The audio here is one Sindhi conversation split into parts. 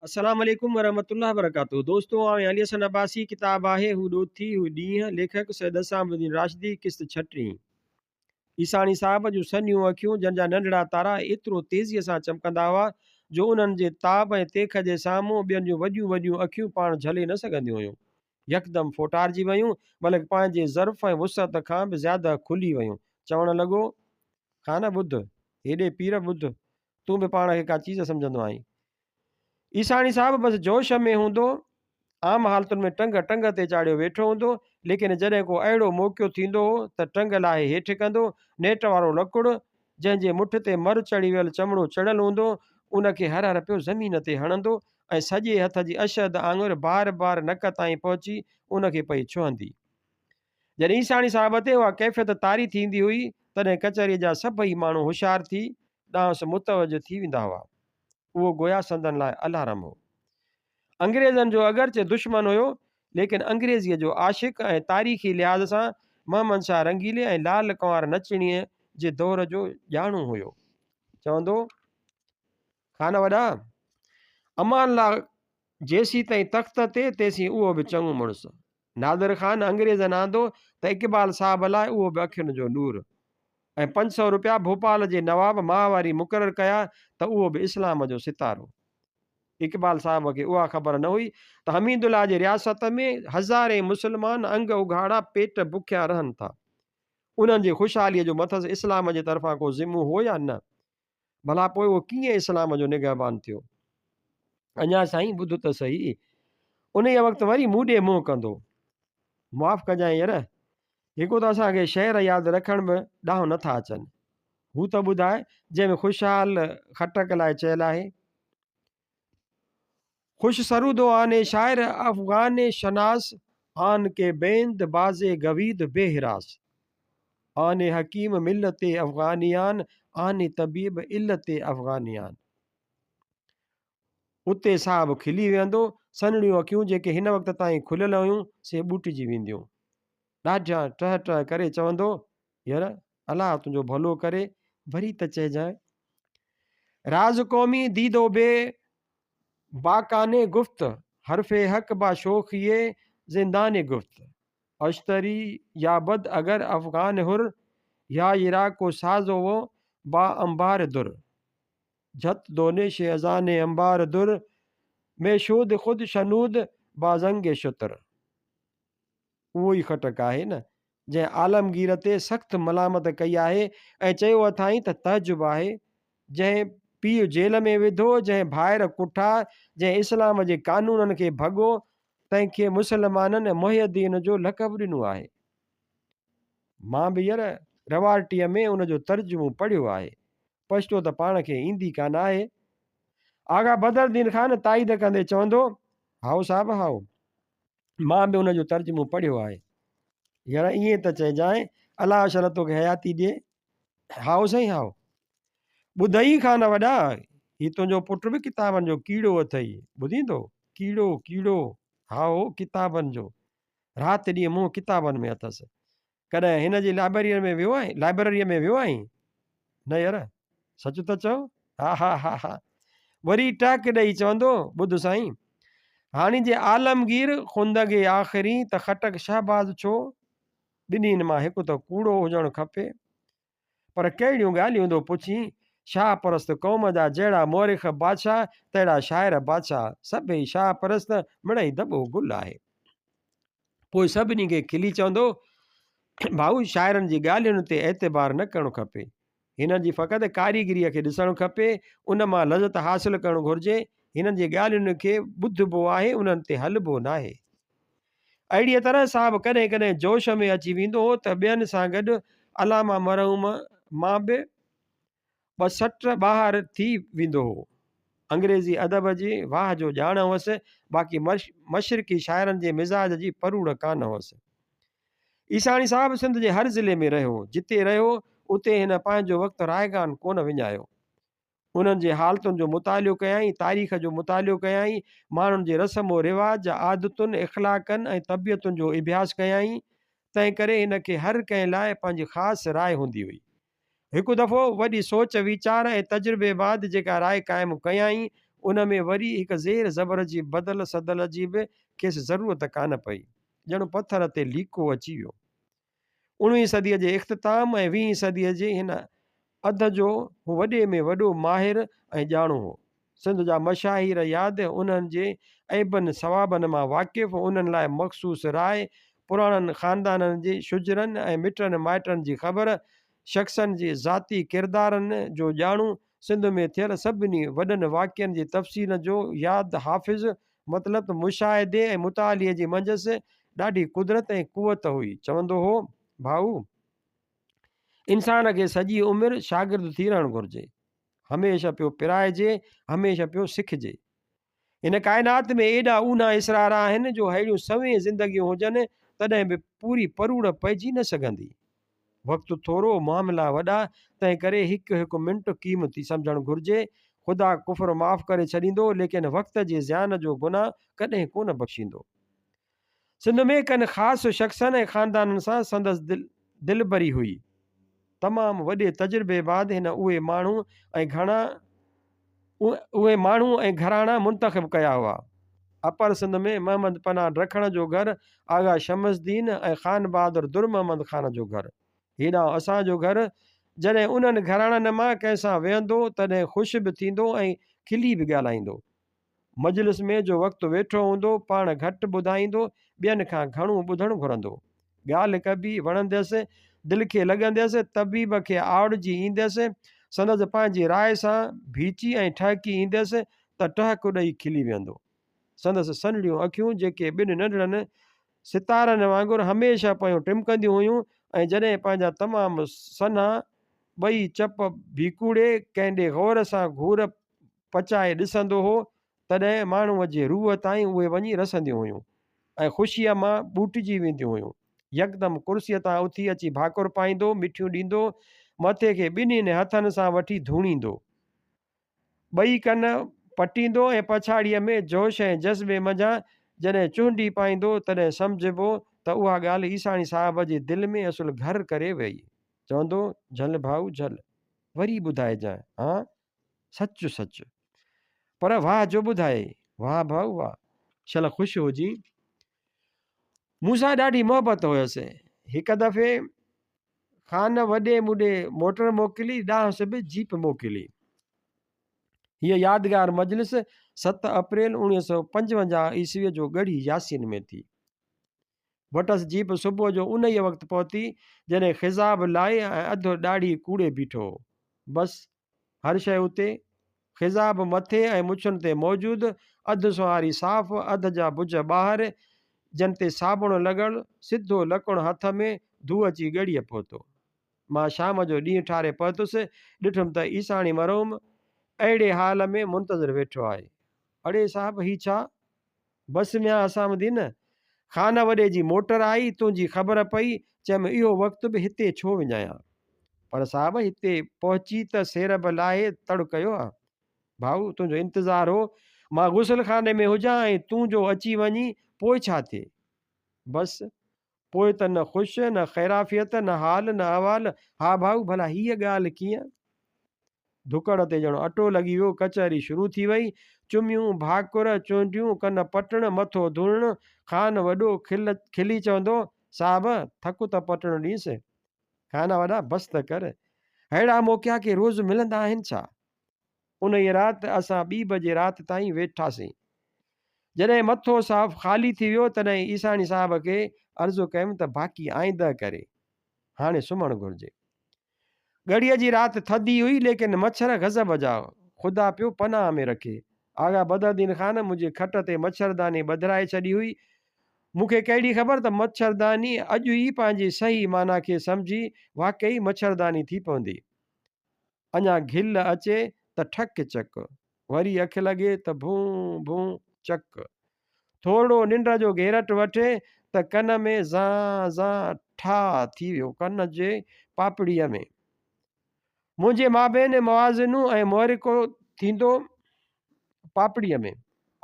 السلام عليڪم ورحمة الله وبرڪاته دوستو آئون علي حسن عباسي ڪتاب آهي هو ڏوٿي هو ڏينهن ليکڪ سيد اسام الدين راشدي قسط ڇٽيهين عيساڻي صاحب جون سنهيون اکيون جن جا ننڍڙا تارا ايترو تيزيء سان چمڪندا هئا جو انهن جي تاب ۽ تيک جي سامهون ٻين جون وڏيون وڏيون اکيون پاڻ جهلي نه سگهنديون هيون يڪدم ڦوٽارجي ويون بلڪ پنهنجي ظرف ۽ وسعت کان به زياده کلي ويون چوڻ لڳو خان ٻڌ هيڏي پير ٻڌ تون به پاڻ کي ڪا چيز سمجهندو آهين. عيساڻي صاحب بس جوش ۾ هوندو، عام حالتن ۾ ٽنگ ٽنگ تي چاڙهيو ويٺو هوندو، ليڪن جڏهن ڪو اهڙو موقعو ٿيندو هو ته ٽنگ لاهي هيٺ ڪندو، نيٽ وارو لڪڙ، جنهن جي مٺ تي مر چڙهي ويل چمڙو چڙهيل هوندو، ان کي هر هر پيو زمين تي هڻندو ۽ سڄي هٿ جي اشهد آڱر بار بار نڪ تائين پهچي ان کي پئي ڇهندي. جڏهن عيساڻي صاحب تي اها ڪيفيت طاري ٿيندي هئي، تڏهن ڪچهريء جا سڀئي ماڻهو هوشيار ٿي ڏانهس متوجه ٿي ويندا هئا. اهو گويا سندن لاء الارم هو. انگريزن جو اگرچه دشمن هيو، ليڪن انگريزيء جو عاشق ۽ تاريخي لحاظ سان محمد شاهه رنگيلي ۽ لال ڪنوار نچڻيء جي دور جو ڄاڻو هيو. چوندو، خان وڏا! امان الله جيسيتائين تخت تي، تيسين اهو به چڱو مڙس. نادر خان انگريزن آندو ته اقبال صاحب لاء اهو به اکين جو نور ۽ 500 روپيا ڀوپال جي نواب ماهواري مقرر ڪيا ته اهو به اسلام جو ستارو. اقبال صاحب کي اها خبر نه هئي ته حميد الله جي رياست ۾ هزارين مسلمان انگ اگهاڙا پيٽ بکيا رهن ٿا. انهن جي خوشحاليء جو مٿس اسلام جي طرفان ڪو ذمو هو يا نه؟ ڀلا پوء اهو ڪيئن اسلام جو نگهبان ٿيو؟ اڃا سائين ٻڌ ته سهي. انهيء وقت وري مون ڏي منهن ڪندو. معاف ڪجانء ير، هڪ ته اسان کي شعر ياد رکڻ به ڏانهن نه ٿا اچن. هو ته ٻڌاء جنهن ۾ خوشحال خٽڪ لاء چيل آهي. خوش سرود و آن شاعر افغان شناس آن ڪي بيند باز گويد بي حراس آن حڪيم ملت افغانيان آن طبيب علت افغانيان. اتي صاحب کلي ويهندو، سنهڙيون اکيون جيڪي هن وقت تائين کليل هيون سي ٻوٽجي وينديون. ڏاڍيان ٽهه ٽهه ڪري چوندو، ير الله تنهنجو ڀلو ڪري، وري ته چئجانء. راز قومي ديدو بي باڪاني گفت، حرف حق با شوخي زنداني گفت. اشتري يا بد اگر افغان حر، يا عراق و ساز و با انبار در. جھت دونش ازان انبار در، ميشود خود شنود با زنگ شتر. اهو ئي خٽڪ آهي نه، جنهن عالمگير تي سخت ملامت ڪئي آهي ۽ چيو اٿائين ته تعجب آهي، جنهن پيء جيل ۾ وڌو، جنهن ڀائر ڪٺا، جنهن اسلام جي قانونن کي ڀڳو، تنهن کي مسلمانن محي الدين جو لقب ڏنو آهي. مان به ير روارٽيء ۾ ان جو ترجمو پڙهيو آهي. پشتو ته پاڻ کي ايندي ڪانه آهي. آغا بدرالدين خان تائيد ڪندي چوندو، هائو صاحب هائو. مان به ان جو ترجمو پڙهيو آهي. يار ائين ته چئجانء، الله شل توکي حياتي ڏئي. هائو سائين هائو. ٻڌئي کان نه وڏا، هي تنهنجو پٽ به ڪتابن جو ڪيڙو اٿئي. ٻڌين ٿو؟ ڪيڙو، ڪيڙو. هائو، ڪتابن جو. رات ڏينهن منهن ڪتابن ۾ اٿس. ڪڏهن هن جي لائبرريء ۾ ويو آهين؟ لائبرريء ۾ ويو آهين؟ نه يار، سچ ته چئو. ها ها ها ها. وري ٽهڪ ڏئي چوندو، ٻڌ سائين، هاڻي جي عالمگير خوندگي آخرين ته خٽڪ شهباز ڇو؟ ٻنهين مان هڪ ته ڪوڙو هجڻ کپي. پر ڪهڙيون ڳالهيون ٿو پڇين، شاهه پرست قوم جا جهڙا مؤرخ بادشاهه، تهڙا شاعر بادشاهه، سڀئي شاهه پرست مڙئي دٻو گل آهي. پوء سڀني کي کلي چوندو، ڀائو شاعرن جي ڳالهين تي اعتبار نه ڪرڻ کپي. هنن جي فقط ڪاريگريء کي ڏسڻ کپي، ان مان لذت حاصل ڪرڻ گهرجي. هنن جي ڳالهين کي ٻڌبو آهي، انهن تي هلبو ناهي. اهڙيء طرح صاحب ڪڏهن ڪڏهن جوش ۾ اچي ويندو هو ته ٻين سان گڏ علامه مرحوم مان به ٻه سٽ ٻاهر ٿي ويندو هو. انگريزي ادب جي واهه جو ڄاڻ هئس، باقي مشرقي شاعرن جي مزاج جي پروڙ ڪانه هئس. عيساڻي صاحب سنڌ جي هر ضلعي ۾ رهيو. جتي رهيو، اتي هن پنهنجو وقت رائگان ڪونه وڃايو. انهن جي حالتن جو مطالعو ڪيائين، تاريخ جو مطالعو ڪيائين، ماڻهن جي رسم و رواج، عادتن، اخلاقن ۽ طبيعتن جو اڀياس ڪيائين، تنهنڪري هن کي هر ڪنهن لاء پنهنجي خاص راء هوندي هئي. هڪ دفعو وڏي سوچ ويچار ۽ تجربي بعد جيڪا راء قائم ڪيائين، ان ۾ وري هڪ زير زبر جي بدل سدل جي به کيس ضرورت ڪانه پئي. ڄڻ پٿر تي ليڪو اچي ويو. اڻويهين صديء جي اختتام ۽ ويهين صديء جي هن اڌ جو هو وڏي ۾ وڏو ماهر ۽ ڄاڻو هو. سنڌ جا مشاهير ياد، انهن جي عيبن ثوابن مان واقف، انهن لاء مخصوص راء، پراڻن خاندانن جي شجرن ۽ مٽن مائٽن جي خبر، شخصن جي ذاتي ڪردارن جو ڄاڻو، سنڌ ۾ ٿيل سڀني وڏن واقعن جي تفصيل جو ياد حافظ، مطلب ته مشاهدي ۽ مطالعي جي منجهس ڏاڍي قدرت ۽ قوت هئي. چوندو هو، ڀائو! انسان کي سڄي عمر شاگرد ٿي رهڻ گهرجي. هميشه پيو پرائجي، هميشه پيو سکجي. هن ڪائنات ۾ ايڏا اونها اسرار آهن جو ههڙيون سوين زندگيون هجن تڏهن به پوري پروڙ پئجي نه سگهندي. وقت ٿورو، معاملا وڏا، تنهن ڪري هڪ هڪ منٽ قيمتي سمجهڻ گهرجي. خدا ڪفر معاف ڪري ڇڏيندو، ليڪن وقت جي زيان جو گناهه ڪڏهن ڪونه بخشيندو. سنڌ ۾ ڪن خاص شخصن ۽ خاندانن سان سندس دلبري هئي. تمام وڏي تجربي بعد هن اهي ماڻهو ۽ گهڻا اهي ماڻهو ۽ گهراڻا منتخب ڪيا هئا. اپر سنڌ ۾ محمد پناهه ڊکڻ جو گهر، آغا شمس الدين ۽ خان بهادر در محمد خان جو گهر. هيڏانهن اسان جو گهر. جڏهن انهن گهراڻن مان ڪنهن سان ويهندو، تڏهن خوش به ٿيندو ۽ کلي به ڳالهائيندو. مجلس ۾ جو وقت ويٺو هوندو، پاڻ گهٽ ٻڌائيندو، ٻين کان گهڻو ٻڌڻ گهرندو. ڳالهه ڪبي، وڻنديس، دل کي لڳنديس، طبيب کي آوڙجي اينديس، سندس پنهنجي راء سان ڀيچي ۽ ٺهڪي اينديس ته ٽهڪ ڏئي کلي ويهندو. سندس سنهڙيون اکيون جيڪي ٻن ننڍڙن ستارن وانگر هميشه پيون ٽمڪنديون هيون ۽ جڏهن پنهنجا تمام سنها ٻئي چپ ڀيڪوڙي ڪنهن ڏي غور سان گهور پچائي ڏسندو هو، تڏهن ماڻهوء جي روح تائين اهي وڃي رسنديون هيون ۽ خوشيء مان ٻوٽجي وينديون هيون. يڪدم ڪرسيء تان اٿي اچي ڀاڪر پائيندو، مٺيون ڏيندو، مٿي کي ٻنهين هٿن سان وٺي ڌوڻيندو، ٻئي ڪن پٽيندو ۽ پڇاڙيء ۾ جوش ۽ جذبي منجهان جڏهن چهنڊي پائيندو، تڏهن سمجهبو ته اها ڳالهه عيساڻي صاحب جي دل ۾ اصل گهر ڪري ويئي. چوندو، جهل ڀائو جهل، وري ٻڌائجانء، هان؟ سچ سچ. پر واهه جو ٻڌايئي. واهه ڀائو واهه. شل خوش هجين. مون سان ڏاڍي محبت هيس. هڪ دفعي خان وڏي مون ڏي موٽر موڪلي، ڏانهس به جيپ موڪلي. هيء يادگار مجلس 7 اپريل 1955 عيسويء جو ڳڙهي ياسين ۾ ٿي. وٽس جيپ صبح جو انهيء وقت پهتي، جڏهن خضاب لائي ۽ اڌ ڏاڙهي ڪوڙي بيٺو هو. بس، هر شيء اتي. خضاب مٿي ۽ مڇن تي موجود، اڌ سونهاري صاف، اڌ جا بجهه ٻاهر، جن تي صابڻ لڳل، سڌو لڪڻ هٿ ، ڌو اچي ڳڙهيء پهتو. مان شام جو ڏينهن ٺاري پهتس، ڏٺم ته عيساڻي مرحوم اهڙي حال ۾ منتظر ويٺو آهي. اڙي صاحب، هي ڇا؟ بس ميان حسام الدين، خان وڏي جي موٽر آئي، تنهنجي خبر پئي، چيم اهو وقت به هتي ڇو وڃايان. پر صاحب هتي پهچي ته سير به لاهي تڙ ڪيو ها. ڀائو تنهنجو انتظار هو، مان غسل خاني ۾ هجان ۽ تون جو اچي وڃين، پوء ڇا ٿئي؟ بس پوء ته نه خوش، نه خيرعافيت، نه حال نه احوال، ها ڀائو ڀلا هيء ڳالهه ڪيئن؟ ڌڪڙ تي ڄڻ اٽو لڳي ويو، ڪچهري شروع ٿي وئي. چميون، ڀاڪر، چونڊيون، ڪن پٽڻ، مٿو ڌوڻڻ، خان وڏو کل کلي چوندو، صاحب! ٿڪ ته پٽڻ ڏينس. خان وڏا، بس ته ڪر. ههڙا موقعا ڪي روز ملندا آهن ڇا؟ انهيء رات اسان ٻي بجي رات تائين ويٺاسين. جڏهن مٿو صاف خالي ٿي ويو، تڏهن عيساڻي صاحب کي عرض ڪيم ته باقي آئنده ڪري. هاڻي سمهڻ گهرجي. ڳڙيء جي رات ٿڌي هئي، ليڪن مڇر غضب جا، خدا پيو پناهه ۾ رکي. آغا بدرالدين خان منهنجي کٽ تي مڇرداني ٻڌرائي ڇڏي هئي. مون کي ڪهڙي خبر ته مڇرداني اڄ ئي پنهنجي صحيح معنيٰ کي سمجهي واقعي مڇرداني ٿي پوندي. اڃا گهل اچي ته ٺڪ چڪ، وري اک لڳي ته ڀون ڀون چڪ. ٿورڙو ننڊ جو گهيرٽ وٺي ته ڪن ۾ زان زان ٺاهه ٿي ويو ڪن جي پاپڙيء ۾. منهنجي مابين موازنو ۽ محرڪو ٿيندو پاپڙيء ۾.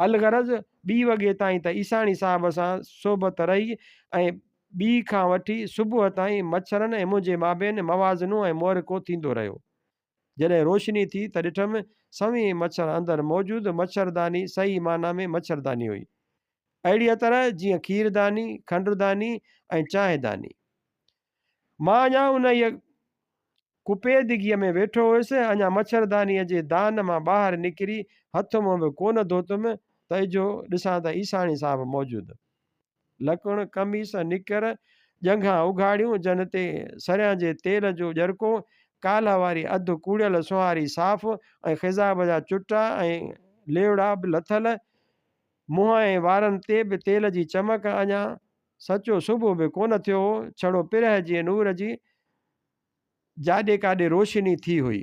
الغرض ٻي وڳي تائين ته عيساڻي صاحب سان صحبت رهي ۽ ٻي کان وٺي صبح تائين مڇرن ۽ منهنجي مابين موازنو ۽ محرڪو ٿيندو رهيو. جڏهن روشني ٿي ته ڏٺم سوين مڇر اندر موجود، مڇرداني صحيح معنيٰ ۾ مڇرداني هئي. اهڙيء طرح جيئن کيرداني، کنڊداني ۽ چانهه داني. مان اڃا انهيء ڪپيدگيء ۾ ويٺو هيس، اڃا مڇردانيء جي دان مان ٻاهر نڪري هٿ منهن به ڪونه ڌوتم ته اجهو ڏسان ته عيساڻي صاحب موجود. لڪڻ، قميص، نڪر، ڄنگهان اگهاڙيون، جن تي سريان جي تيل جو ڄرڪو، ڪالهه واري اڌ ڪوڙيل سونهاري صاف ۽ خضاب جا چٽا ۽ ليوڙا به لٿل، منهن ۽ وارن تي به تيل جي چمڪ، اڃا سچو صبح به ڪونه ٿيو هو، ڇڙو پرهه جي نور جي جاڏي ڪاڏي روشني ٿي هئي.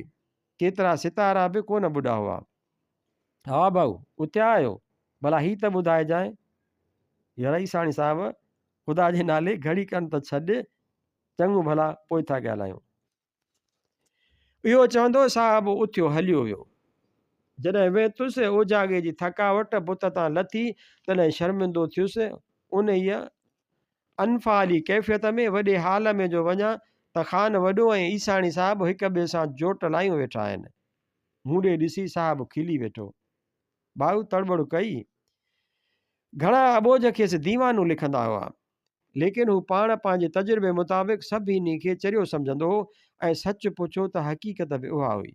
ڪيترا ستارا به ڪونه ٻڏا هئا. ها ڀائو، اٿيا آهيو؟ ڀلا هي ته ٻڌائجانء. يرئيساڻي صاحب، خدا جي نالي گهڙي کن ته ڇڏ، چڱو ڀلا پوء ٿا ڳالهايون. اهو چوندو صاحب اٿيو هليو ويو. جڏهن ويتس، اوجاڳي جي ٿڪاوٽ بت تان لٿي، تڏهن شرمندو ٿيس. انهيء انفعالي ڪيفيت ۾ وڏي هال ۾ جو وڃان ته خان وڏو ۽ عيساڻي صاحب هڪ ٻئي سان جوٽ لايون ويٺا آهن. مون ڏي ڏسي صاحب کلي ويٺو. ڀائو تڙٻڙ ڪئي. گهڻا اٻوجهه کيس ديوانو لکندا هئا. ليڪن هو پاڻ پنهنجي تجربي مطابق سڀني کي چريو سمجهندو هو ۽ سچ پڇو ته حقيقت به اها هئي.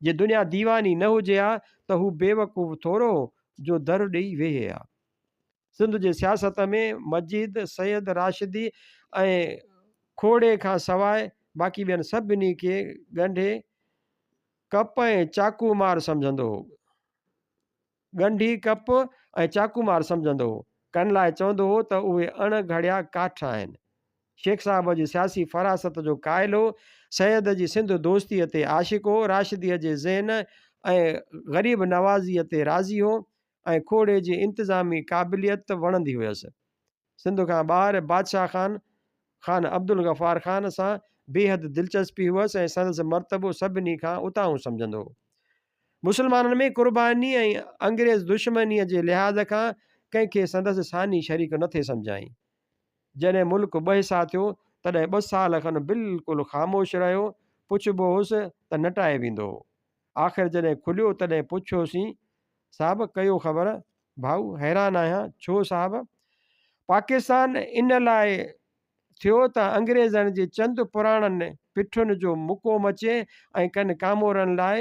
جي دنيا ديواني نه هجي ها ته هو بيوقوف ٿورو هو جو در ڏيئي ويهي ها. سنڌ جي سياست ۾ مجيد، سيد، راشدي ۽ کوڙي کان سواء باقي ٻين سڀني کي ڳنڍي ڪپ ۽ چاقو مار سمجهندو هو. ڳنڍي ڪپ ۽ چاقو مار سمجهندو هو. ڪن لاء چوندو هو ته اهي اڻ گهڙيا ڪاٺ آهن. شيخ صاحب جي سياسي فراست جو قائل هو. سيد جي سنڌ دوستيء تي عاشق هو. راشديء جي ذهن ۽ غريب نوازيء تي راضي هو. ۽ کوڙي جي انتظامي قابليت وڻندي هيس. سنڌ کان ٻاهر بادشاهه خان، خان عبدالغفار خان سان بيحد دلچسپي هئس ۽ سندس مرتبو سڀني کان اتاهون سمجهندو هو. مسلمانن ۾ قرباني ۽ انگريز دشمنيء جي لحاظ کان ڪنهن کي سندس ثاني شريڪ نه ٿي سمجهيائين. جڏهن ملڪ ٻه حصا ٿيو، تڏهن ٻه سال کن بلڪل خاموش رهيو، پڇبو هوس ته نٽائي ويندو هو. آخر جڏهن کليو تڏهن پڇيوسين، صاحب ڪيو خبر؟ ڀائو حيران آهيان، ڇو صاحب؟ پاڪستان ان لاء ٿيو ته انگريزن جي چند پراڻن پٺن جو مڪو مچي ۽ ڪن ڪامورن لاء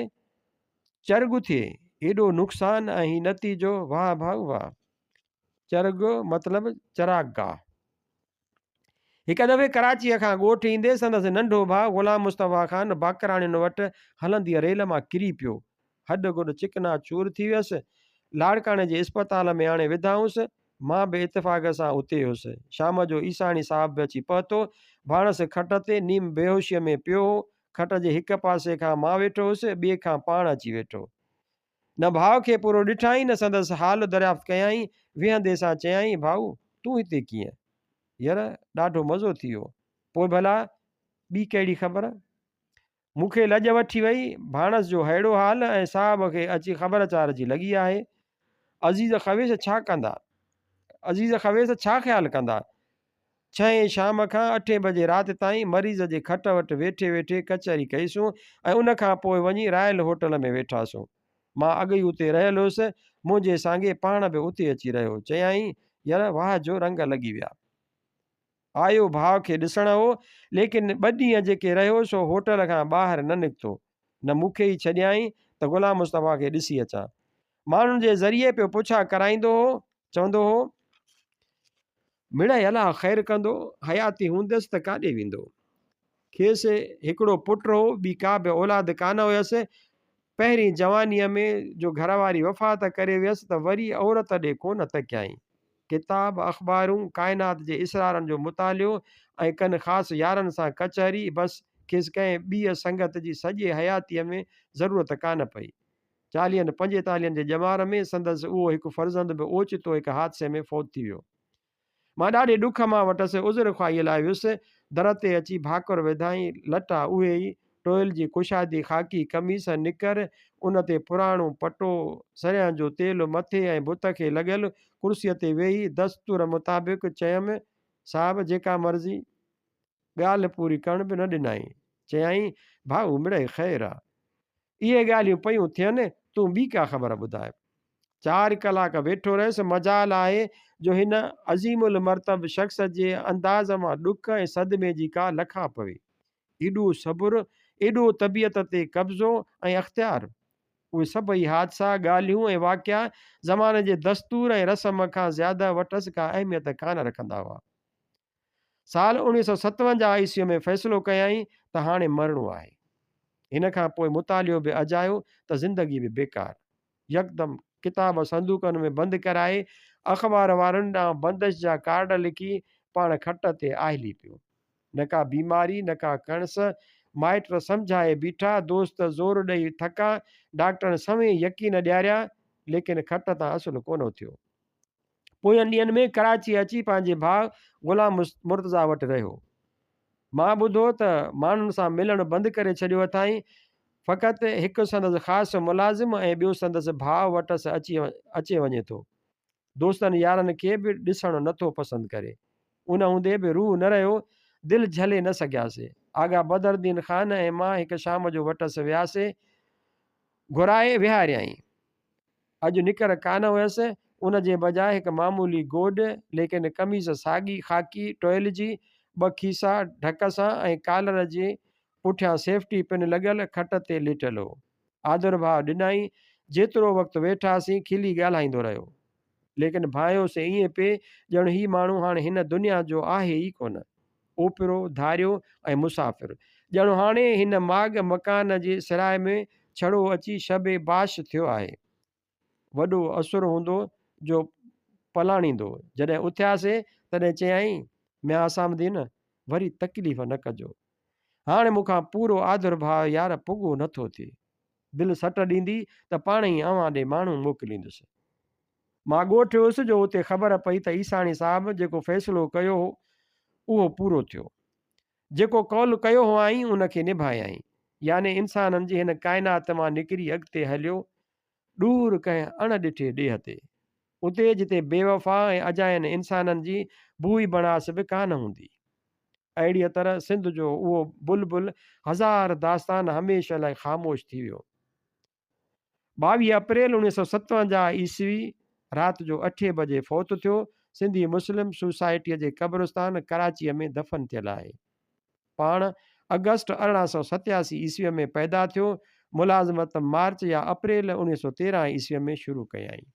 چرڳ ٿئي. ايڏو نقصان ۽ هي نتيجو، واهه ڀائو واهه. چرڳ مطلب چراگاهه. هڪ دفعي ڪراچيء کان ڳوٺ ايندي سندس ننڍو ڀاء غلام مصطفيٰ خان باقراڻين وٽ هلنديء ريل مان ڪري پيو. هڏ گڏ چڪنا چور ٿي ويس. لاڙڪاڻي جي اسپتال ۾ آڻي وڌائونس. مان به اتفاق سان اتي هيس. شام جو عيساڻي صاحب به اچي پهتو. ڀاڻس کٽ تي نيم بيهوشيء ۾ پيو هو. کٽ جي هڪ پاسي کان مان ويٺو هيس، ٻئي کان پاڻ اچي ويٺو. نه ڀاء کي پورو ڏٺائين نه سندس حال دريافت ڪيائين، ويهندي سان چيائين، ڀائو، تون هتي ڪيئن؟ ير، ڏاڍو مزو ٿي ويو. پوء ڀلا، ٻي ڪهڙي خبر؟ مون کي لڄ وٺي وئي، ڀاڻس جو ههڙو حال ۽ صاحب کي اچي خبر چار جي لڳي آهي. عزيز خويش ڇا ڪندا؟ عزيز خويش ڇا خيال ڪندا؟ ڇهين شام کان اٺين بجي رات تائين مريض جي کٽ وٽ ويٺي ويٺي ڪچهري ڪئيسون ۽ ان کان پوء وڃي رائل هوٽل ۾ ويٺاسون. مان اڳ ئي اتي رهيل هيس، منهنجي سانگي پاڻ به اتي اچي رهيو. چيائين، ير واهه جو رنگ لڳي ويا. آيو ڀاء کي ڏسڻ هو، ليڪن ٻه ڏينهن جيڪي رهيو سو هوٽل کان ٻاهر نه نڪتو. نه مون کي ئي ڇڏيائين ته غلام مصطفيٰ کي ڏسي اچان. ماڻهن جي ذريعي پيو پڇا ڪرائيندو هو، چوندو هو. مڙئي الله خير ڪندو، حياتي هوندس ته ڪاڏي ويندو. کيس هڪڙو پٽ هو، ٻي ڪا به اولاد ڪانه هيس. پهرين جوانيء ۾ جو گهر واري وفات ڪري ويس ته وري عورت ڏي ڪونه تڪيائين. ڪتاب، اخبارون، ڪائنات جي اسرارن جو مطالعو ۽ ڪن خاص يارن سان ڪچهري، بس کيس ڪنهن ٻيء سنگت جي سڄي حياتيء ۾ ضرورت ڪانه پئي. چاليهن پنجيتاليهن جي ڄمار ۾ سندس اهو هڪ فرزند به اوچتو هڪ حادثي ۾ فوت ٿي ويو. مان ڏاڍي ڏک مان وٽس عذر خواهيء لاء ويس. در تي اچي ڀاڪر وڌائين، لٽا اهي ئي، ٽوئل جي ڪشادي خاڪي قميص، نڪر، ان تي پراڻو پٽو، سريان جو تيل مٿي ۽ بت کي لڳل، ڪرسيء تي ويهي دستور مطابق چيم، صاحب جيڪا مرضي. ڳالهه پوري ڪرڻ به نه ڏنائين. چيائين، ڀائو مڙئي خير آ. اهي ڳالهيون پيون ٿين، تون ٻي ڪا خبر ٻڌاء. چار ڪلاڪ ويٺو رهيس، مجال آهي جو هن عظيم المرتب شخص جي انداز مان ڏک ۽ صدمي جي ڪا لکا پوي. ايڏو صبر، ايڏو طبيعت تي قبضو ۽ اختيار. اهي سڀئي حادثا، ڳالهيون ۽ واقعا زماني جي دستور ۽ رسم کان زياده وٽس ڪا اهميت ڪانه رکندا هئا. سال 1957 عيسويء ۾ فيصلو ڪيائين ته هاڻي مرڻو آهي. هن کان پوء مطالعو به اجايو ته زندگي به بيڪار. يڪدم ڪتاب صندوقن ۾ بند ڪرائي، اخبار وارن ڏانهن بندش جا ڪارڊ لکي پاڻ کٽ تي آهلي پيو. نه ڪا بيماري، نه ڪا ڪڻس، مائٽ سمجهائي بيٺا، دوست زور ڏئي ٿڪا، ڊاڪٽرن سوين يقين ڏياريا، ليڪن کٽ تان اصل ڪونه اٿيو. پوين ڏينهن ۾ ڪراچيء اچي پنهنجي ڀاء غلام مرتضيٰ وٽ رهيو. مان ٻڌو ته ماڻهن سان ملڻ بند ڪري ڇڏيو اٿائين. فقط هڪ سندس خاص ملازم ۽ ٻيو سندس ڀاء وٽس اچي وڃي ٿو. دوستن يارن کي به ڏسڻ نه ٿو پسند ڪري. ان هوندي به روح نه رهيو، دل جهلي نه سگهياسي. آغا بدرالدين خان ۽ مان هڪ شام جو وٽس وياسي. گهرائي ويهاريائين. اڄ نڪر ڪانه هيس، ان جي بجاء هڪ معمولي گوڏ، ليڪن قميص ساڳي خاڪي ٽوئل جي، ٻه کيسا ڍڪ سان ۽ ڪالر جي پٺيان سيفٽي پن لڳل، کٽ تي ليٽيل هو. آڌرڀاء ڏنائين. جيترو وقت ويٺاسين، کلي ڳالهائيندو رهيو. ليڪن ڀانئيوسين ائين پئي، ڄڻ هي ماڻهو هاڻ هن دنيا جو آهي ئي ڪونه. اوپرو، ڌاريو ۽ مسافر. ڄڻ هاڻي هن ماڳ مڪان جي سراء ۾ ڇڙو اچي شب باش ٿيو آهي. وڏو اسر هوندو جو پلاڻيندو. جڏهن اٿياسي، تڏهن چيائين، ميان حسام الدين، وري تڪليف نه ڪجو. هاڻي مون کان پورو آڌر ڀاء يار پڳو نه ٿو ٿئي. دل سٽ ڏيندي ته پاڻهي اوهان ڏي ماڻهو موڪليندس. مان ڳوٺ هيس جو اتي خبر پئي ته عيساڻي صاحب جيڪو فيصلو ڪيو هو، اهو پورو ٿيو. جيڪو قول ڪيو هئائين، ان کي نڀايائين. يعني انسانن جي هن ڪائنات مان نڪري اڳتي هليو، ڏور ڪنهن اڻ ڏٺي ڏيهه تي. اتي جتي بيوفا ۽ اجاين انسانن جي بوء بڻاس به ڪانه هوندي. اهڙيء طرح سنڌ جو اهو بلبل هزار داستان هميشه لاء خاموش ٿي ويو. 22 اپريل 1957 عيسوي رات جو اٺين بجي فوت ٿيو. سنڌي مسلم سوسائٽيء جي قبرستان ڪراچيء ۾ دفن ٿيل آهي. پاڻ آگسٽ 1887 عيسويء ۾ پيدا ٿيو. ملازمت مارچ يا اپريل 1913 عيسويء ۾ شروع ڪيائين.